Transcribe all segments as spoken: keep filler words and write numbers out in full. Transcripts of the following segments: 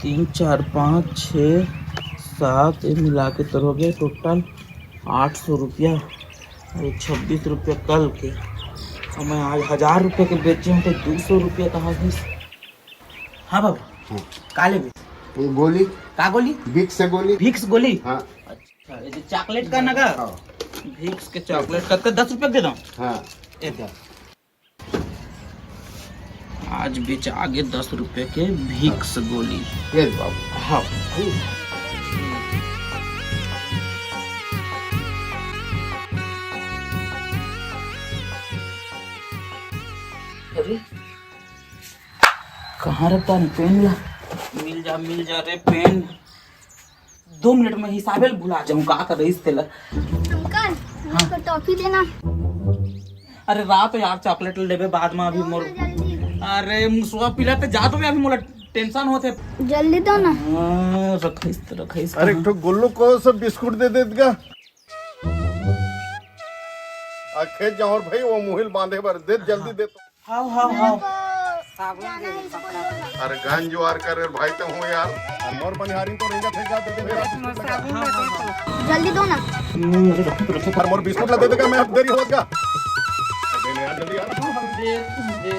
तीन, चार, पाँच, छः, सात, ये मिला के तोर हो गया टोटल आठ सौ रुपया। अउ छब्बीस रुपया कल के, अउ मैं आज हजार रुपया के बेचे हूँ, तो दो सौ रुपया कहाँ गिस? हाँ बाबा, हाँ। का लेबे? वो गोली। का गोली? विक्स से गोली। विक्स गोली? हाँ। अच्छा, ये जो चॉकलेट का ना का? हाँ। विक्स के चॉकलेट का, का दस रुपया के दे दो। हाँ। ये दे। आज बेचा आगे दस रुपये के विक्स गोली। ये बाबू। हाँ। अरे, कहाँ रखता नहीं पेन ला? मिल जा, मिल जा रे पेन। दो मिनट में हिसाबे ल भुला जाऊँ, का कर रहीस तेला। अंकल, हाँ। मुझको टॉफी देना। अरे रात यार, चॉकलेट लेबे बाद में, अभी दो मोर ना जल्दी। अरे मुसवा पिला ते जा तो मैं, अभी मोला टेंशन होथे। जल्दी दो ना। हाँ, रखइस त रखइस अरे, एक कहाँ? ठो ग्लूकोज बिस्कुट दे देत गा। आ खेत जाओ भाई, वो मुहिल बांधे बर दे, जल्दी दे तो। हाव, हाव, हाव। साबुन दे दे, पकड़ा। अरे गंज वार कर रे भाई, तो हूँ यार। मोर बनिहारिन तो रेंगत हे का, दे दे मेरा। मोर साबुन दे दे तो। जल्दी दो ना। हम्म, अरे रखो, रखो। अरे मोर बिस्कुट ला दे दे का, मैं अब देरी होत का। अरे यार, जल्दी यार। दे, दे।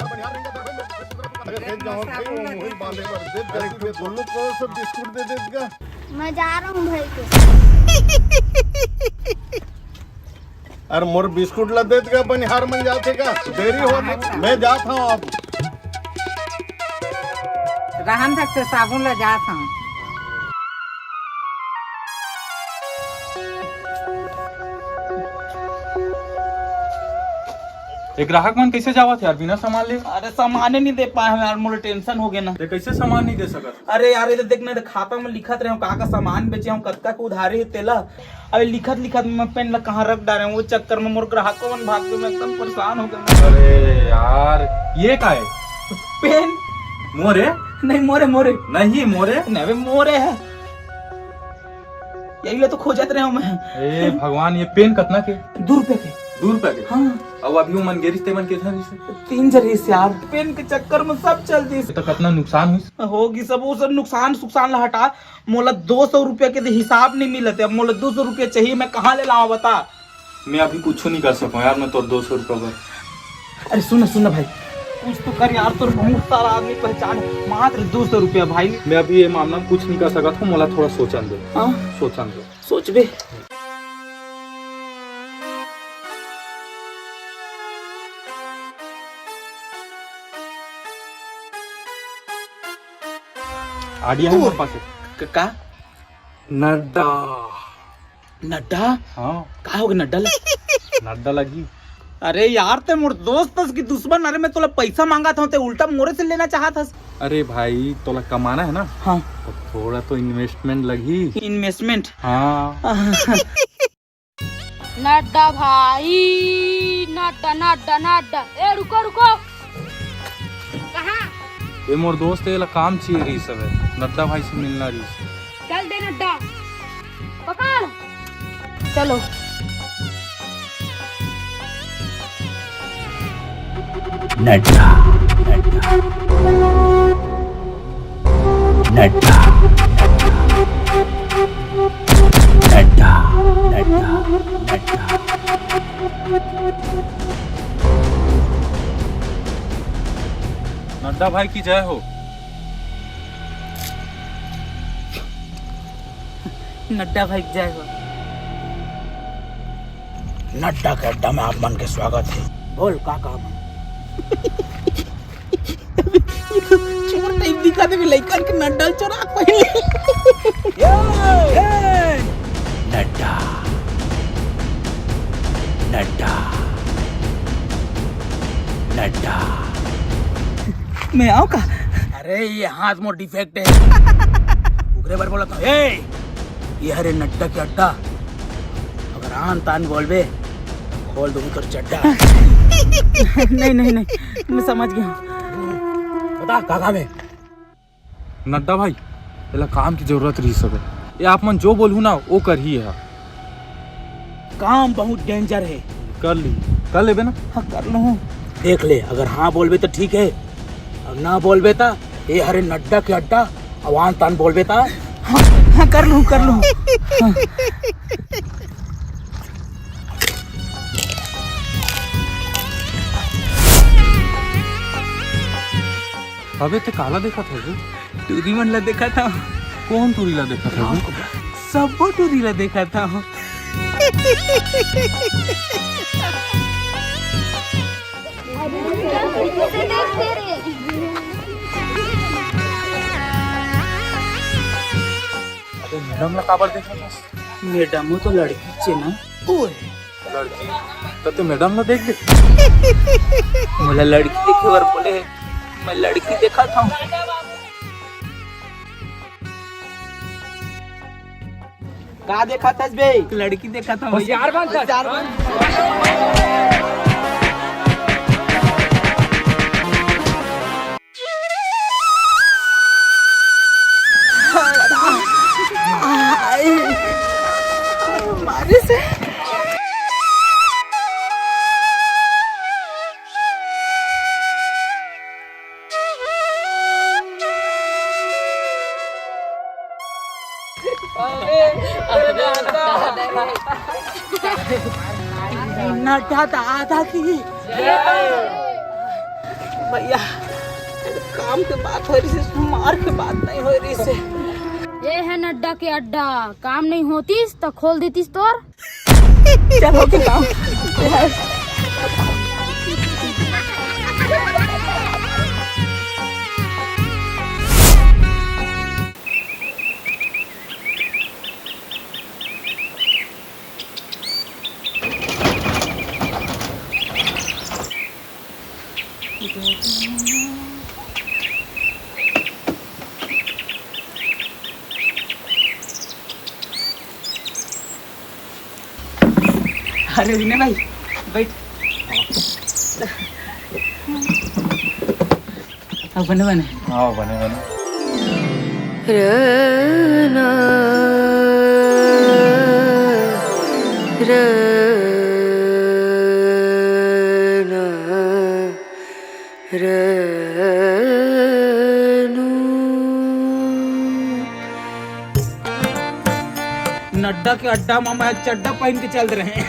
अरे बनिहार रेंगत हे भाई, मैं अरे खेत जाओ भाई, वो मुहिल बांधे बर दे, जल्दी दे। ग्लूकोज बिस्कुट दे दे का। मैं जा रहा हूँ भाई के। अरे मोर बिस्कुट ला देत का, बनिहार मन जाथे का, देरी हो, मैं जात हूँ अब। रहन तक से साबुन ला जात हूँ। ये ग्राहक मन कैसे जावत हे यार, बिना सामान ले? अरे सामाने नहीं दे पाए हम यार, मोला टेंशन हो गया ना। ते कैसे सामान नहीं दे सकत? अरे यार, ये तो देख ना, ये तो खाता में लिखत रहे हूँ, का का सामान बेचे हूँ, कतका के उधारी हे तेला। अबे लिखत लिखत मैं पेन ला कहाँ रख डारे हूँ, वो चक्कर में मोर ग्राहकों मन भाग के मैं एकदम परेशान हो गया। अरे यार, ये का है? पेन? मोरे? नहीं, मोरे, मोरे। नहीं, मोरे? नहीं, अबे मोरे है। यही ला तो खोजत रहे हूँ मैं। ए भगवान, ये पेन कतना के? दो रुपया के। दो रुपया के? हाँ। अब अभी वो मन गेरिस ते मन के था जिसे? तीन जरिस यार, पेन के चक्कर में सब चल दिस। तो कतना नुकसान हुई? होगी सब, वो सब नुकसान सुकसान ला हटा, मोला दो सौ रुपया के तो हिसाब नहीं मिलत हे। अब मोला दो सौ रुपया चाहिए, मैं कहाँ ले लाऊं बता? मैं अभी कुछ नहीं कर सकूँ यार, मैं तो दो सौ रुपया बर। अरे सुन, सुन भाई, कुछ तो कर यार, तोर बहुत सारा आदमी पहचान हे, मात्र दो सौ रुपया भाई। मैं अभी ये मामला में कुछ नहीं कर सकत हूँ, मोला थोड़ा सोचन दे। हाँ? सोचन दे। सोचबे। आइडिया है तू मेरे पास एक। क-, का? नड्डा। नड्डा? हाँ। का होगे नड्डा ला? नड्डा लगी। अरे यार, ते मोर दोस्त हस कि दुश्मन? अरे मैं तोला पैसा मांगत हूँ, ते उल्टा मोरे से लेना चाहत हस। अरे भाई, तोला कमाना है ना? हाँ। तो थोड़ा तो इन्वेस्टमेंट लगी। इन्वेस्टमेंट? हाँ। नड्डा भाई, नड्डा, नड्डा, नड्डा। ए, रुको, रुको। कहाँ? ये मोर दोस्त हे, एला काम चाहिए रहीस हवे, नड्डा भाई से मिलना रहीस। चल दे नड्डा। पकड़। चलो। नड्डा, नड्डा। नड्डा, नड्डा, नड्डा, नड्डा। नड्डा भाई की जय हो। नड्डा भाई की जय हो। नड्डा के अड्डा में आप मन के स्वागत हे। बोल, का काम हे? ये तो चोर टाइप दिखा दे, लइकन के नड्डा चोरा पहले। नड्डा, नड्डा, नड्डा। मैं आऊं का? अरे, ये हाथ मोर डिफेक्ट हे। उगरे बर बोला था। ए, ये हरे नड्डा के अड्डा। अगर आन तान बोलबे, तो खोल दूंगी तोर चड्डा। नहीं, नहीं, नहीं, मैं समझ गया हूँ। बता, का काम हे? नड्डा भाई, एला काम की जरूरत रहीस हवे। ये आप मन जो बोलहू ना, वो करही हा। काम बहुत डेंजर हे। कर ली, कर लेबे ना? हाँ, कर लूँ। देख ले, अगर हाँ बोलबे तो ठीक हे, अगर ना बोलबे तो ये हरे नड्डा के अड्डा अवान तन बोलबे ता। हाँ, हाँ, कर लूँ, कर लूँ। हाँ। अबे ते काला देखत हस बे? टूरी मन ला देखत हँव। कौन टूरी ला देखत हस बे? सब्बो टूरी ला देखत हँव। अरे मैडम ला काबर देखत हस? मैडम वो तो लड़की चे ना। ओए। लड़की? त तैं मैडम ला देख दे। मोला लड़की देखे बर बोले हे, मैं लड़की देखत हँव। का देखत हस बे? लड़की देखत हँव। होशियार बन, होशियार बन। मारे से। नड्डा दादा की। भैया, काम के बात होय रहिस, मार के बात नहीं होय रहिस। ये है नड्डा के अड्डा, काम नहीं होतिस त खोल देतिस तोर। चल, हो गया काम। अरे विनय भाई, बैठ। अब बने बने। हाँ, बने बने। नड्डा के अड्डा म मैं चड्डा पहिन के चल रहे।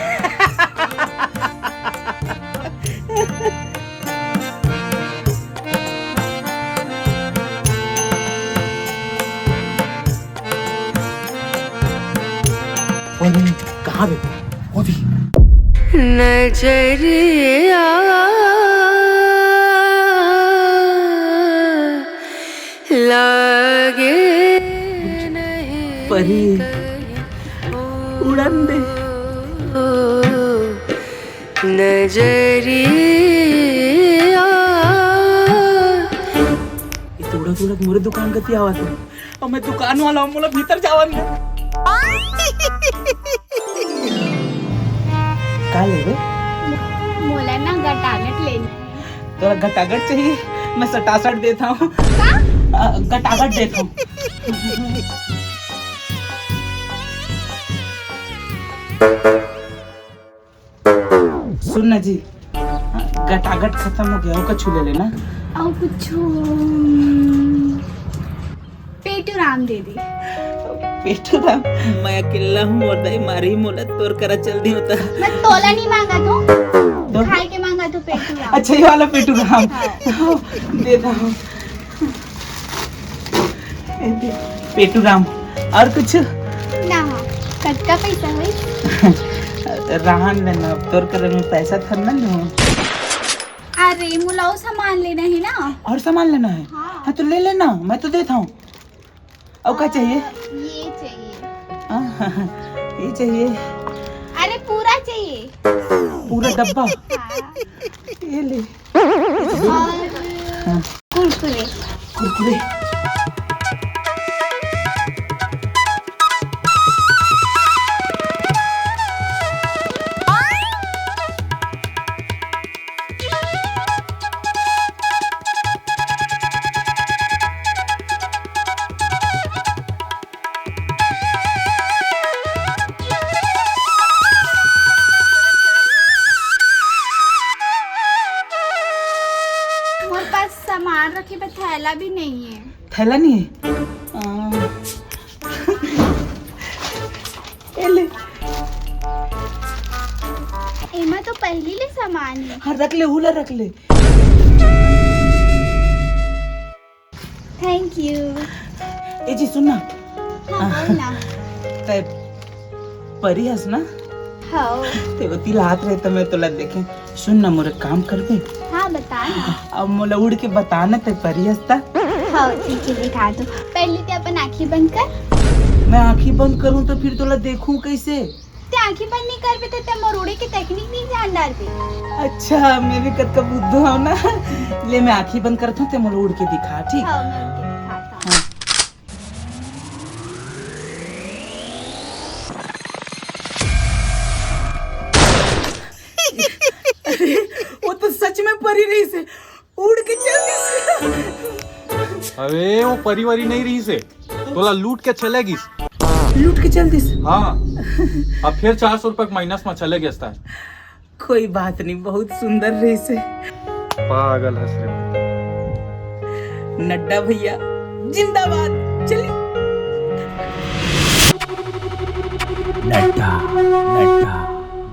कहाँ बे? नजरिया लागे नहीं परी, उड़न दे। नजरिया। ये तो उड़त उड़त मोरे दुकान कती आवत हे। अउ मैं दुकान वाला हूँ, मोला भीतर जावन दे। का लेबे? मोला ना गटागट लेना। तोला गटागट चाहिए? मैं सटासट देता हूँ। का? अ, गटागट देता हूँ। सुन ना जी, गटागट खत्म हो गया, अउ कुछ ले लेना। अउ कुछ, हम्म, पेटू राम दे दे। पेटू राम? मैं अकेला हूँ, मोर दाई मारही मोला, तोर करा चल दिहूँ त। मैं तोला नहीं मांगत हूँ, तो? खाए के मांगत हूँ पेटू राम। अच्छा, ये वाला पेटू राम। हाँ। दे दो। पेटू राम, अउ कुछ? ना, हाँ। कतका पैसा होई? रहन देना, तोर करा में पैसा थोर ना लूँ। अरे, मोला अउ सामान लेना हे ना। अउ सामान लेना हे? हाँ। हाँ, तो ले लेना, मैं तो देता हूँ। अउ का चाहिए? ये चाहिए। हाँ, ये चाहिए। अरे, पूरा चाहिए। पूरा डब्बा? हाँ। ये ले। अउ हाँ। कुरकुरे। कुरकुरे। मोर पास सामान रखे बर थैला भी नहीं है। थैला नहीं है? आ, ए ले। एमा तो पहिली ले सामान हे। हाँ, रख ले, हुला रख ले। Thank you। ए जी, सुन ना। हाँ, बोल ना। तै परी हस ना? हाँ। तै ओती लात रहे त मैं तोला देखें। सुन ना, मोर एक काम करबे? हाँ, बता ना। अब मोला उड़ के बता ना, तै परी हस त? हाँ, ठीक है, दिखा दो। पहले ते अपन आँखी बंद कर। मैं आँखी बंद करूँ तो फिर तोला देखूँ कैसे? ते आँखी बंद नहीं करबे त ते मोर उड़े के technique नहीं जान डारबे। अच्छा, मैं भी कतका बुद्धू हूँ ना। ले, मैं आँखी बंद करत हूँ, ते मोला उड़ के दिखा, ठीक? हाँ, मैं उड़ के दिखाता हूँ। हाँ। अरे, वो तो सच में परी रहिसे, उड़ के चल दिस। अरे, वो परी वरी नहीं रहिसे, तोला लूट के चले गिस। लूट के चल दिस। हाँ, अब फिर चार सौ रुपए के minus में चले गिस। कोई बात नहीं, बहुत सुंदर रहिसे। पागल हस रे। नड्डा भैया जिंदाबाद। चली। नड्डा, नड्डा, नड्डा,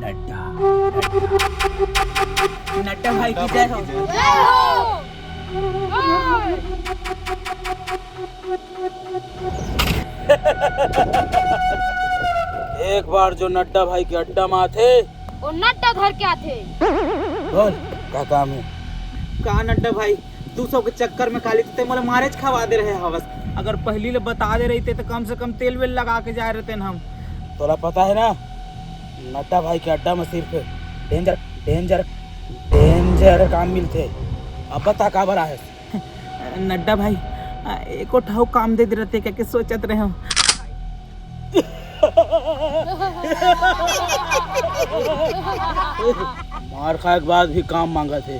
नड्डा। नड्डा भाई की जय हो। एक बार जो नड्डा भाई के अड्डा में आथे, वो नड्डा धर के आथे। बोल, का काम हे? का नड्डा भाई, दू सौ के चक्कर में काली ते मोला मारेच खवा दे रहे हवस। अगर पहली ले बता दे रहिते त कम से कम तेल वेल लगा के जाए रहतेन हम। तोला पता हे ना, नड्डा भाई के अड्डा में सिर्फ danger, danger, danger काम मिलथे। अब बता काबर आहे? नड्डा भाई, एको ठा काम दे दे रहते कहिके सोचत रहे हंव। मार खाए के बाद भी काम मांगत हे।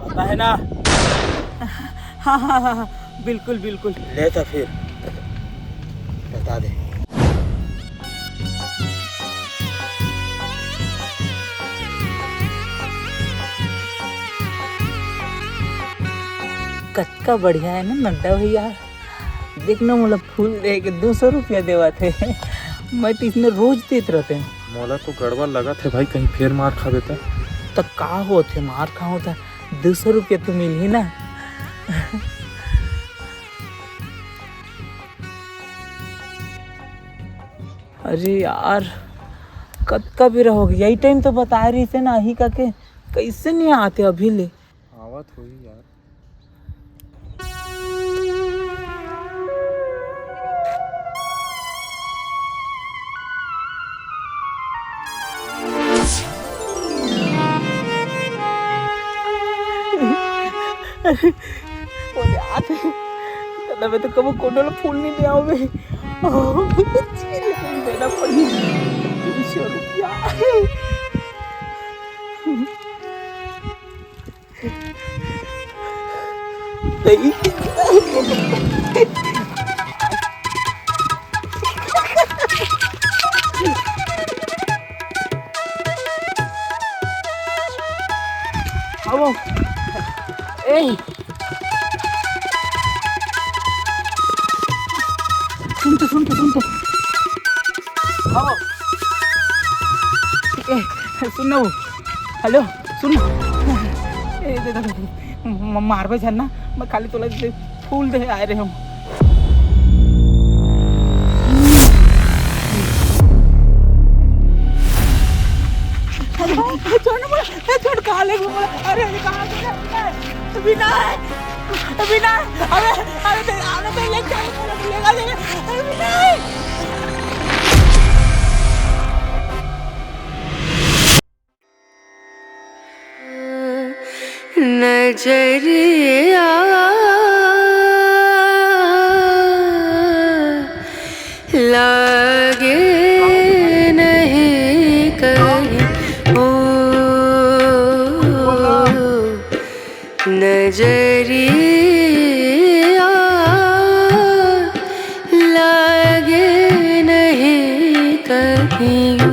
पता हे ना? हाँ, हाँ, हाँ, हाँ, बिल्कुल, बिल्कुल। ले तो फिर, बता दे। कतका बढ़िया हे ना नड्डा भैया, देख ना, मोला फूल दे के दू सौ रुपया देवत हे। मैं तो इसने रोज देत रहते हंव। मोला तो गड़बड़ लगत हे भाई, कहीं फेर मार खाबे त। त का होत हे, मार खाहूं त दू सौ रुपया तो मिलही ना। अरे यार, कतका बेरा होगे, यही time तो बताए रहिसे ना, आही कहिके, कइसे नइ आत हे अभी ले? आवत होही यार। अरे, ओदे आत हे। दादा, मैं तो कभू कोनो ला फूल नइ दे हंव बे। लेकिन देना पड़ही। दू सौ रुपया। ए, सुन तो, सुन तो, सुन तो। ए, सुन ना वो। Hello, सुन ना। ए, दे, दे, दे, म-, मारबे झन ना, मैं खाली तोला दे, फूल दे आए रहे हंव। अरे, छोड़ ना मोला, ए, छोड़, कहाँ ले घूम रहा? अरे, अरे, कहाँ ले जा? विनय, विनय, अरे, अरे, ते, अरे, ते ले चल, ले जा, ले जा। अरे, विनय। नजरिया लागे नहीं कहीं ओ, नजरिया लागे नहीं कहीं ओ।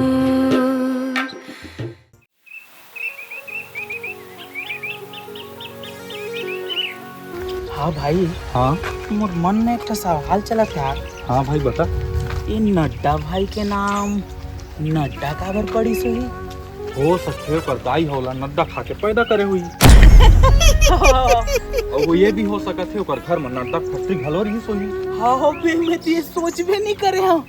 हाँ भाई। हाँ। मोर मन में एक ठो सवाल चलत हे यार। हाँ भाई, बता। ये नड्डा भाई के नाम नड्डा काबर पड़िस होही? हो सकथे ओकर दाई ह ओला नड्डा खा के पैदा करे होही। अउ वो ये भी हो सकत हे ओकर घर में नड्डा के फैक्ट्री घलो रहिस होही। हाँ, हो बे, मैं तो ये सोचबे नहीं करे हूँ।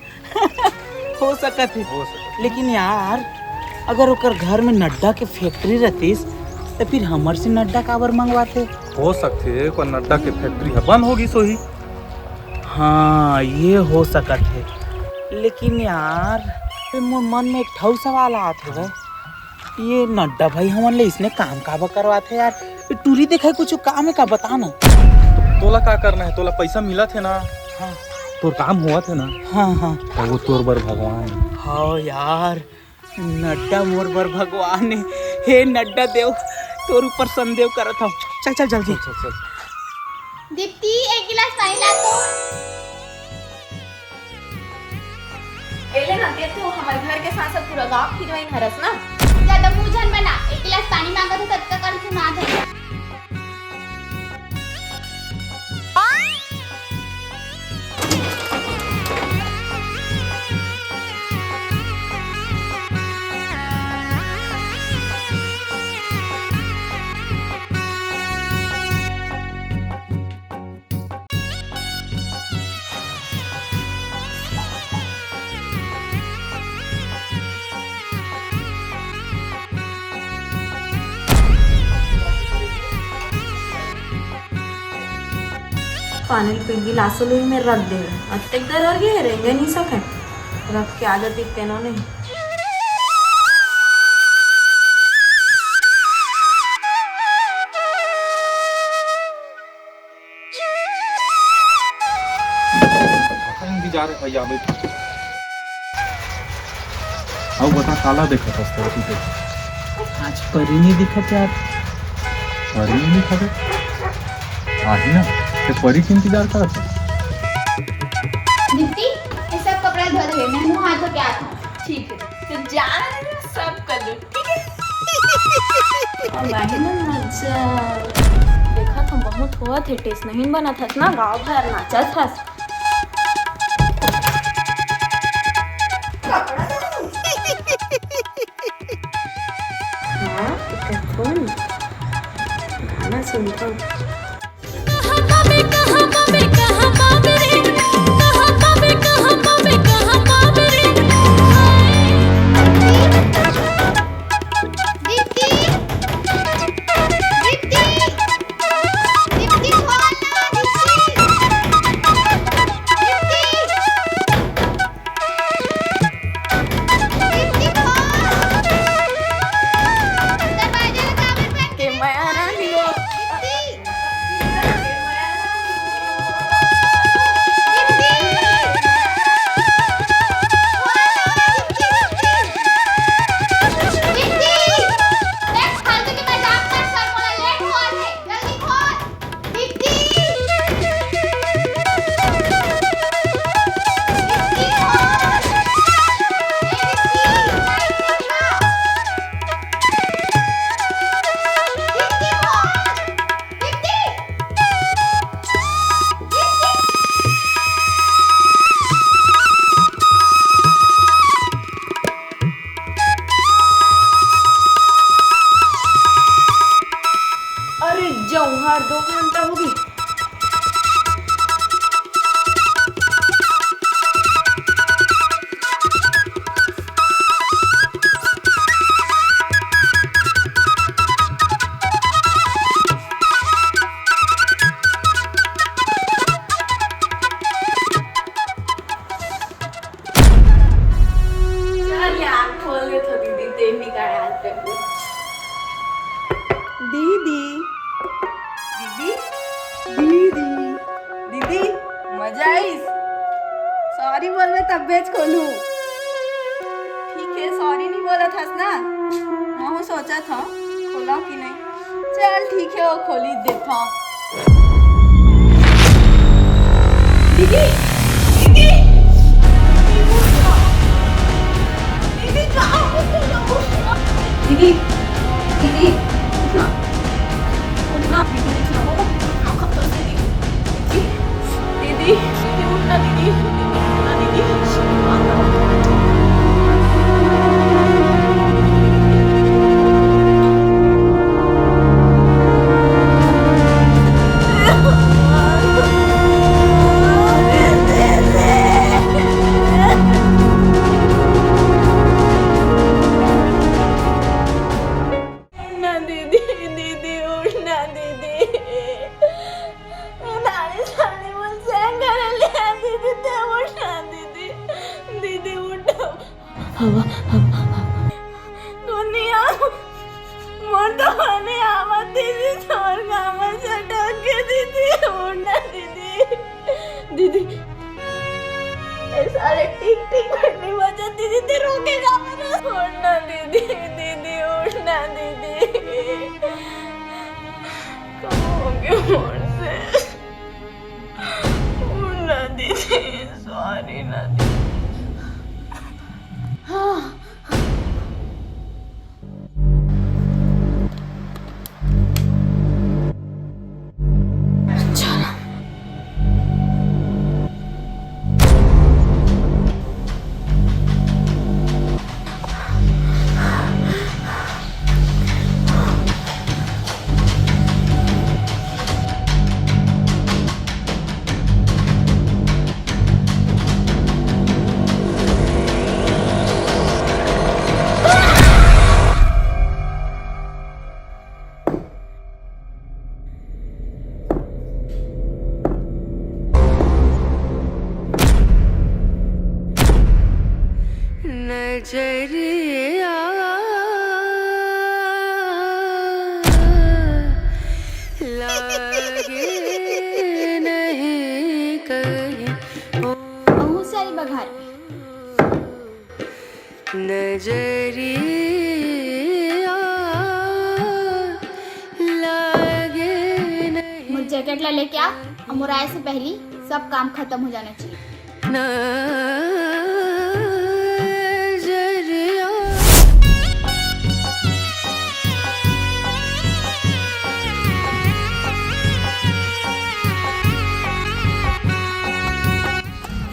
हो सकत हे। हो सकत हे। लेकिन यार, अगर ओकर घर में नड्डा के फैक्ट्री रहतिस, तो फिर हमर से नड्डा काबर मंगवाथे? हो सकथे ओकर नड्डा के फैक्ट्री ह बंद हो गिस होही। हाँ, ये हो सकत हे। लेकिन यार, फिर मोर मन में एक ठऊ सवाल आत हे भाई। ये नड्डा भाई हमन ले इसने काम काबर करवाथे यार? ये टूरी देखाई कुछ काम हे का, बता ना। तोला का करना हे? तोला पैसा मिलत हे ना? हाँ। तोर काम होवत हे ना? हाँ, हाँ। तो वो तोर बर भगवान हे। हाँ यार, नड्डा मोर बर भगवान हे। हे नड्डा देव, तोर ऊपर संदेव करत हूँ। चल, चल, जल्दी। चल, चल, चल। दीप्ति, एक गिलास पानी ला तो। एले ना, देख तो, हमर घर के साथ साथ पूरा गांव हीरोइन हरस ना। ज्यादा मुंह झन बना, एक गिलास पानी मांगत हूँ, तब तक कर सुना दे। पानी ल गिलासो लुई में रख दे। अतेक देर हो गे, रेंगे नहीं सके। रख के आ जाती तेनो नहीं। कहीं भी जा रहे भैया, बैठ। अउ बता, काला देखत हस तोरा पीछे? आज परी नहीं दिखत यार। परी नहीं दिखत हे? आही ना, ते परी के इंतजार करत हस। दीप्ति, ये सब कपड़ा धो दे, मैं मुंह हाथ धो के आती हूँ। ठीक है, तो जा रहे हैं, सब कर लो, ठीक है? अब आई ना मजा। देखा तो बहुत होवत हे, टेस्ट नहीं बनत हस ना, गाँव भर नाचत हस। हाँ, इकर कौन? गाना सुनता हूँ। कहाँ पाबे, कहाँ पाबे, कहाँ पाबे रे? कहाँ पाबे, कहाँ पाबे, कहाँ पाबे रे? दीप्ति! दीप्ति! दीप्ति, खोल ना, दीप्ति! दीप्ति! दीप्ति, खोल! दरवाजा लगा, मैं बंद के कर। मैं आ रहा हूँ। दीप्ति! अरे जौहर, दो घंटा हो गई। चल यार, खोल दे तो दीदी, तेल निकाल यार तेरे को। दीदी, दीदी, दीदी, दीदी, मजा आइस। सॉरी बोल, मैं तब बेच खोलूं। ठीक है, सॉरी नहीं बोला था ना, मैं सोचा था खोला कि नहीं। चल ठीक है, वो खोली देता। दीदी, दीदी, दीदी, कहाँ हो तुम लोग? दीदी, दीदी, उठना, उठना, दीदी, उठना, वो, वो, वो, वो, वो, दुनिया, मोर तो आने आवत दीदी, तोर गाँव से टोक के दीदी, उड़ना दीदी, दीदी, ये सारे टिक टिक घंटी बजा दीदी, ते रोकेगा मेरे, उड़ना दीदी, दीदी, उड़ना दीदी, कब होगे मोर से? उड़ना दीदी, सॉरी ना दीदी। हाँ। नजरिया लागे नहीं कहीं। बहुत सारी बघार। नजरिया लागे नहीं। मोर जैकेट ला लेके आ, अउ मोर आए से पहली सब काम खत्म हो जाना चाहिए। नजरिया।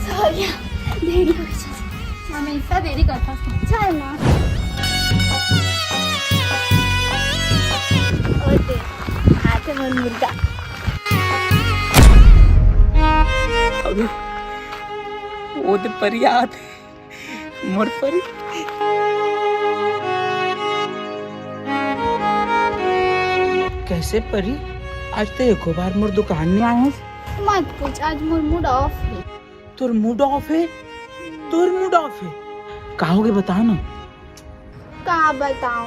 सॉरी, देरी हो गई। हमेशा देरी करता। चल ना। ओ दे, आते मोर मुर्गा। अभी वो दे परी आत हे, मोर परी। कैसे परी? आज तो एको बार मोर दुकान नहीं आए हस। मत पूछ, आज मोर मूड ऑफ हे। तोर मूड ऑफ हे? तोर मूड ऑफ हे? का होगे, बता ना। का बताओ,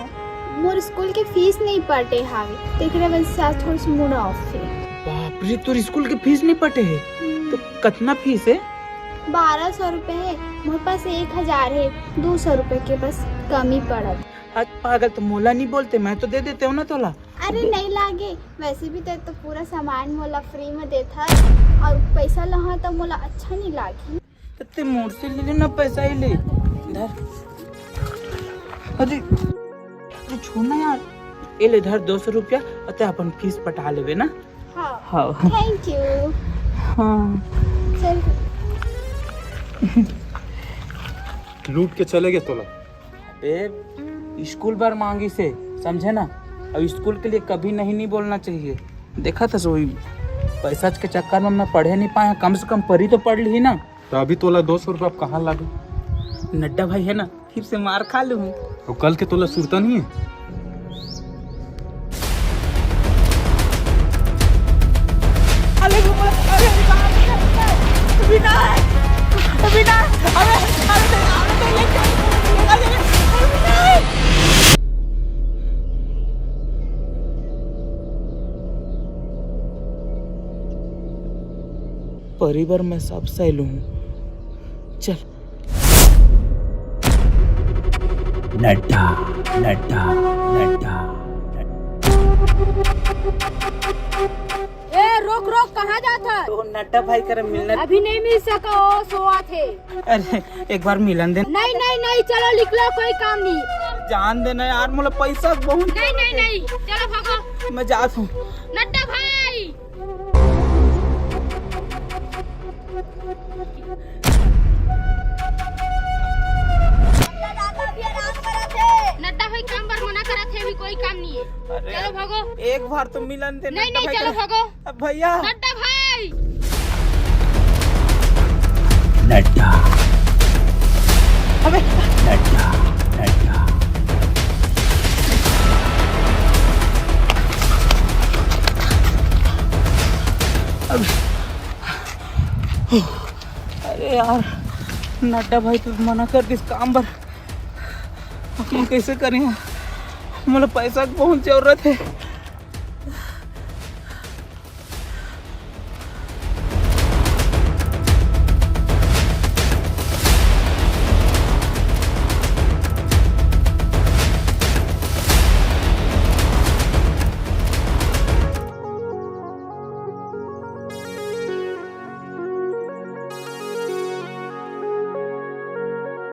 मोर स्कूल के फीस नहीं पटे हावे, तेकरे वजह से आज थोड़ा सा मूड ऑफ हे। बाप रे, तोर स्कूल के फीस नहीं पटे हे? हम्म। तो कतना फीस हे? बारह सौ रुपए हे, मोर पास एक हजार हे, दो सौ रुपए के बस कमी पड़त। आज पागल, तो मोला नहीं बोलते, मैं तो दे देते हूँ ना तोला। अरे नहीं लागे, वैसे भी ते तो पूरा सामान मोला फ्री में देत हस, और पैसा लहा तो मोला अच्छा नहीं लागी। तो ते मोर से ले लेना पैसा ही ले। धर। अरे, अरे छोड़ ना यार। ये ले धर दो सौ रुपया, और ते अपन फीस पटा लेबे ना। हाँ। हाँ। Thank you. हाँ। चल। लूट के चले गए तोला। ए, स्कूल बर मांगिस हे, समझे ना? अब स्कूल के लिए कभी नहीं, नहीं बोलना चाहिए। देखा था सोई, पैसा के चक्कर में मैं पढ़े नहीं पाया, कम से कम परी तो पढ़ ली ना। तो अभी तोला दो सौ रुपया कहाँ लागे? नड्डा भाई है ना, फिर से मार खा लूँ। तो कल के तोला सुरता नहीं है? अरे, अरे, विनायक, विनायक, अरे, अरे, अरे, अरे, परी बर मैं सब सह लूँ। चल। नड्डा, नड्डा, नड्डा। ए, रोक, रोक, कहाँ जात हस? तो नड्डा भाई करा मिलना। अभी नहीं मिल सका, ओ सोवत हे। अरे, एक बार मिलन दे। नहीं, नहीं, नहीं, चलो निकलो, कोई काम नहीं। जान देना यार, मोला पैसा बहुत नहीं, नहीं, नहीं, चलो भागो। मैं जात हूँ। नड्डा भाई। नड्डा भाई काम बर मना करत हे, अभी कोई काम नहीं है। अरे, चलो भागो। एक बार तो मिलन दे, नहीं, नड्डा नहीं, भाई चलो का। भागो। अब भैया। नड्डा भाई। नड्डा। अबे। नड्डा, नड्डा। अब, अरे यार, नड्डा भाई तो मना कर दिस काम बर। अब मैं कैसे करें? मोला पैसा के बहुत जरूरत है।